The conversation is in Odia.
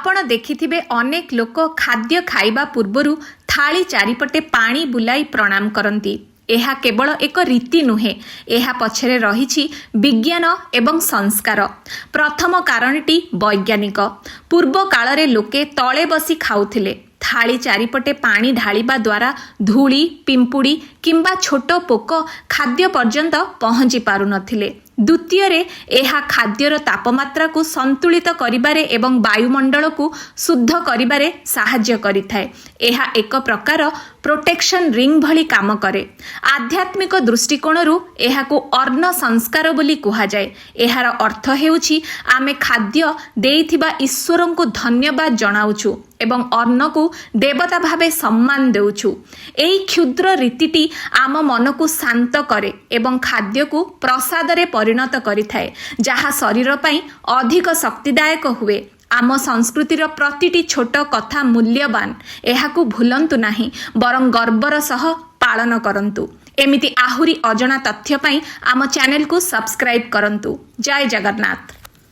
ଆପଣ ଦେଖିଥିବେ, ଅନେକ ଲୋକ ଖାଦ୍ୟ ଖାଇବା ପୂର୍ବରୁ ଥାଳି ଚାରିପଟେ ପାଣି ବୁଲାଇ ପ୍ରଣାମ କରନ୍ତି। ଏହା କେବଳ ଏକ ରୀତି ନୁହେଁ, ଏହା ପଛରେ ରହିଛି ବିଜ୍ଞାନ ଏବଂ ସଂସ୍କାର। ପ୍ରଥମ କାରଣଟି ବୈଜ୍ଞାନିକ। ପୂର୍ବ କାଳରେ ଲୋକେ ତଳେ ବସି ଖାଉଥିଲେ। ଥାଳି ଚାରିପଟେ ପାଣି ଢାଳିବା ଦ୍ୱାରା ଧୂଳି, ପିମ୍ପୁଡ଼ି କିମ୍ବା ଛୋଟ ପୋକ ଖାଦ୍ୟ ପର୍ଯ୍ୟନ୍ତ ପହଞ୍ଚି ପାରୁନଥିଲେ। ଦ୍ୱିତୀୟରେ, ଏହା ଖାଦ୍ୟର ତାପମାତ୍ରାକୁ ସନ୍ତୁଳିତ କରିବାରେ ଏବଂ ବାୟୁମଣ୍ଡଳକୁ ଶୁଦ୍ଧ କରିବାରେ ସାହାଯ୍ୟ କରିଥାଏ। ଏହା ଏକ ପ୍ରକାର ପ୍ରୋଟେକ୍ସନ୍ ରିଙ୍ଗ ଭଳି କାମ କରେ। ଆଧ୍ୟାତ୍ମିକ ଦୃଷ୍ଟିକୋଣରୁ ଏହାକୁ ଅନ୍ନ ସଂସ୍କାର ବୋଲି କୁହାଯାଏ। ଏହାର ଅର୍ଥ ହେଉଛି, ଆମେ ଖାଦ୍ୟ ଦେଇଥିବା ଈଶ୍ୱରଙ୍କୁ ଧନ୍ୟବାଦ ଜଣାଉଛୁ ଏବଂ ଅନ୍ନକୁ ଦେବତା ଭାବେ ସମ୍ମାନ ଦେଉଛୁ। ଏହି କ୍ଷୁଦ୍ର ରୀତିଟି ଆମ ମନକୁ ଶାନ୍ତ କରେ ଏବଂ ଖାଦ୍ୟକୁ ପ୍ରସାଦରେ ପରିଣତ କରିଥାଏ, ଯାହା ଶରୀର ପାଇଁ ଅଧିକ ଶକ୍ତିଦାୟକ ହୁଏ। ଆମ ସଂସ୍କୃତିର ପ୍ରତିଟି ଛୋଟ କଥା ମୂଲ୍ୟବାନ। ଏହାକୁ ଭୁଲନ୍ତୁ ନାହିଁ, ବରଂ ଗର୍ବର ସହ ପାଳନ କରନ୍ତୁ। ଏମିତି ଆହୁରି ଅଜଣା ତଥ୍ୟ ପାଇଁ ଆମ ଚ୍ୟାନେଲକୁ ସବସ୍କ୍ରାଇବ୍ କରନ୍ତୁ। ଜୟ ଜଗନ୍ନାଥ।